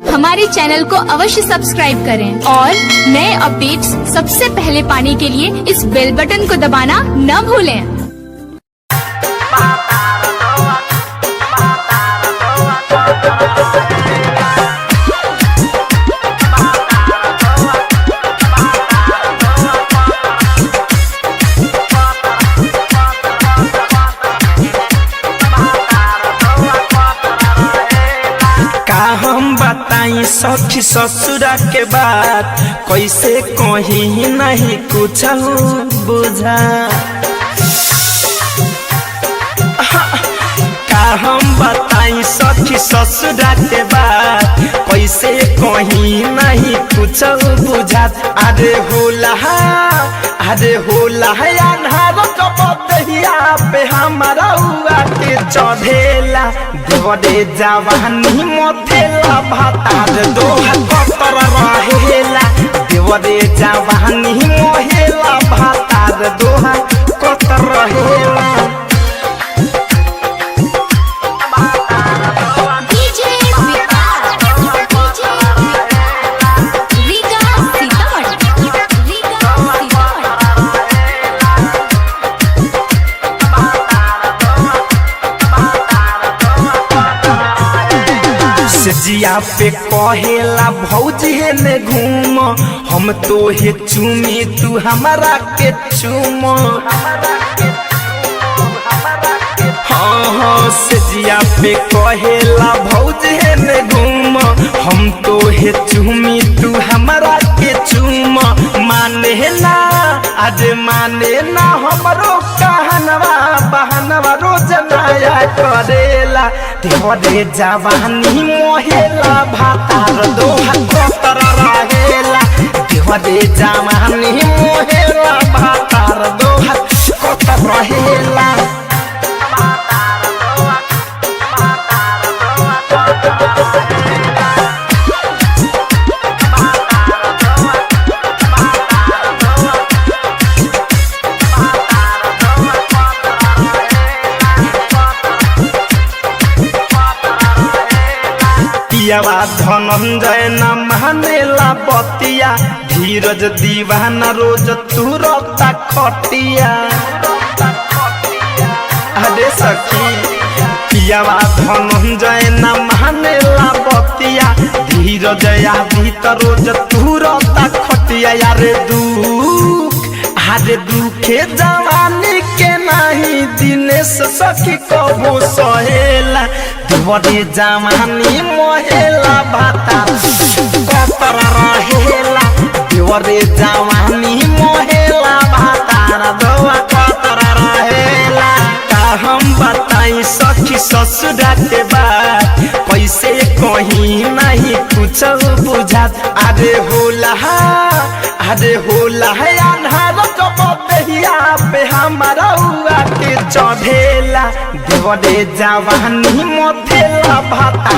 हमारे चैनल को अवश्य सब्सक्राइब करें और नए अपडेट्स सबसे पहले पाने के लिए इस बेल बटन को दबाना न भूलें। का हम बताई सखी ससुरा के बात, कैसे कही नहीं कुछ बुझा। का हम बताई सखी ससुरा के बात, कैसे कही नहीं कुछ बुझा। अरे होला, अरे होला अन्हार कपतिया पे हमारा उआ के चढ़ेला। देवरे जवानी मथेला भातार दोहा कतर रहेला। देवरे जवानी मोहेला भातार दोहा कतर रहेला। डीजे रीगा सीतामढ़ी, रीगा सीतामढ़ी। सजिया पे कहेला भौजी ने घूम, हम तो हे चूमी तू हमारा के चूम। हाँ हाँ, सजिया पे कहेला भौजी ने घूम, हम तो हे चूमी तू हमारा के चूम। माने ना, आज माने ना हमरो कहनवा, बहनवा रोज नया करेला। देवरे जवानी मोहेला भातार दोहा कतर रहेला। देवरे जवानी मोहेला भातार दोहा कतर रहेला। पियावा धनंजय न मानेला बतिया, धीरज दीवाना रोज तुरता खटिया। अरे सखी, पियावा धनंजय न मानेला बतिया, धीरज आदि त रोज तुरता खटिया। अरे दुख, अरे दुखे जवानी के नाही दिनेश सखी कबो सहेला। देवरे जवानी मोहेला भाता कतर रहेला। देवरे जवानी मोहेला भाता दोआ कतर रहेला। का हम बताई सखी ससुरा के बात, कैसे कही नहीं कुछ बुझात। अरे होला, अरे होला अन्हार कपतिया पे हमारा उआ के चढ़ेला। देवरे जवानी मथेला भातार